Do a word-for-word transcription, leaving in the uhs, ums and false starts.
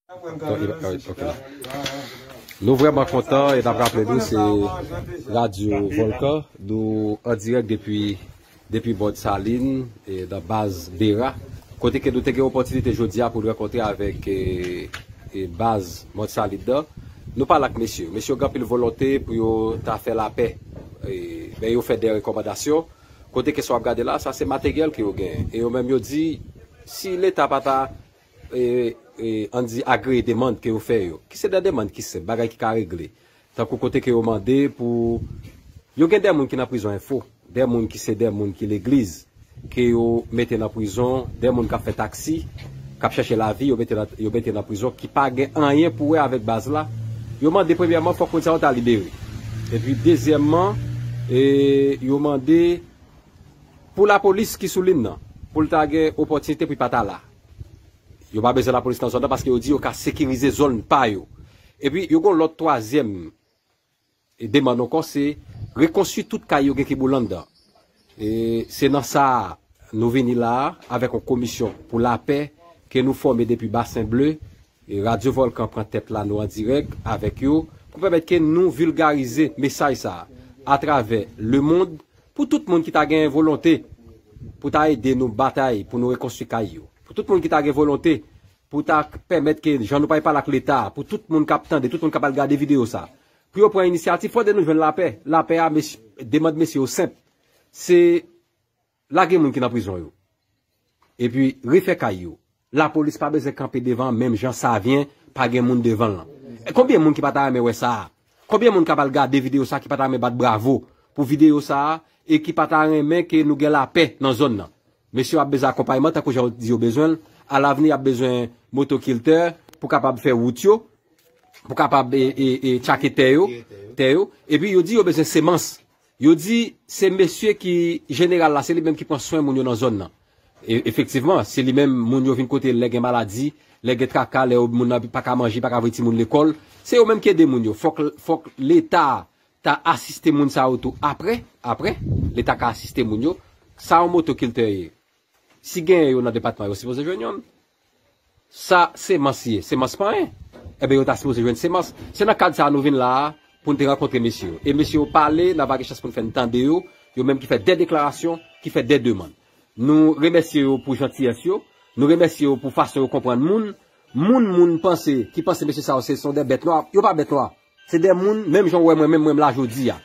Ok, ok, ok. Nou vrèman kontan e n ap raple nou se Radyo Volkan. Nou an dirèk depi, depi Bòd Salin, e nan baz Bera. Kote ke nou te gen opòtinite jodi a pou n rankontre avèk e, e baz Mòd Salin nan. Nou pale ak mesye. Mesye yo gen anpil volonte pou yo ta fè lapè. E, men yo fè de rekòmandasyon. Kote ke sa w ap gade la, sa se materyèl ke yo genyen. E yo menm yo di, si Leta pa ta e, e, ann di agreye demann ke yo fè yo, ki se de demann ki senp, bagay ki ka regle. Tankou kote ke yo mande pou, yo gen de moun ki nan prizon enfo, de moun ki se de moun ki legliz, ke yo mete nan prizon, de moun k ap fè taksi, k ap chèche lavi, yo mete nan, yo mete nan prizon, ki pa gen anyen pou wè avèk baz la. Yo mande premyèman fòk moun sa yo ta libere. Epi dezyèmman, e, yo mande pou lapolis ki sou lin nan, pou l ta gen opòtinite pou l pa ta la. Yo pa bezwen lapolis nan zòn nan paske yo di yo ka sekirize zòn pa yo. Epi yo gen lòt twazyèm e demann ankò, se rekonstwi tout kay yo gen kiboul anndan. E se nan sa a, nou vini la a avèk yon komisyon pou lapè ke nou fòme depi Basen Ble. E Radyo Volkan pran tèt la, nou an dirèk avèk yo pou pèmèt ke nou vilgarize mesaj sa a atravè lemonn pou tout moun ki ta gen volonte pou ta ede nou batay pou nou rekonstwi kay yo. Pou tout moun ki ta gen volonte pou ta pèmèt ke jan nou pral pale ak Leta, pou tout moun k ap tande, tout moun k ap al gade videyo sa, pou yo pran inisyativ, fò de nou jwenn lapè. Lapè a, mes- demann mesye yo senp. Se lage moun ki nan prizon yo. Epi refè kay yo. Lapolis pa bezwen kanpe devan menm jan Savyen pa gen moun devan l lan. E konbyen moun ki pa ta renmen wè sa a? Konbyen moun k ap al gade videyo sa a ki pa ta renmen bat bravo pou videyo sa a e ki pa ta renmen ke nou gen lapè nan zòn nan? Mesye yo ap bezwen akonpayman tankou jan yo di yo bezwen l. Alavni, y ap bezwen motokiltè pou kapab fè wout yo, pou kapab e, e, e, tchake tè yo, tè yo. Epi yo di yo bezwen semans. Yo di se mesye ki jeneral la, se li menm ki pran swen moun yo nan zòn nan. E, efektivman, se li menm moun yo vin kote l lè gen maladi, lè gen traka, lè yo, moun nan pa ka manje, pa ka voye timoun lekòl. Se yo menm ki ede moun yo. Fòk, fòk Leta ta asiste moun sa yo tou apre, apre, Leta ka asiste moun yo. Sa yon motokiltè ye. Si genyen yo nan depatman, yo sipoze jwenn youn. Sa semans ye, semans pa anyen. Enben, yo ta sipoze jwenn semans. Se nan kad sa a nou vin la a pou n te rankontre mesye yo. E mesye yo pale, n ava gen chans pou n fè n tande yo, yo menm ki fè de deklarasyon, ki fè de demann. Nou remèsye yo pou jantiyès yo, nou remèsye yo pou fason yo konprann moun. Moun, moun panse, ki panse mesye sa yo se, se de bèt nwa, yo pa bèt nwa. Se de moun, menm jan w wè mwen, menm mwen m la jodi a.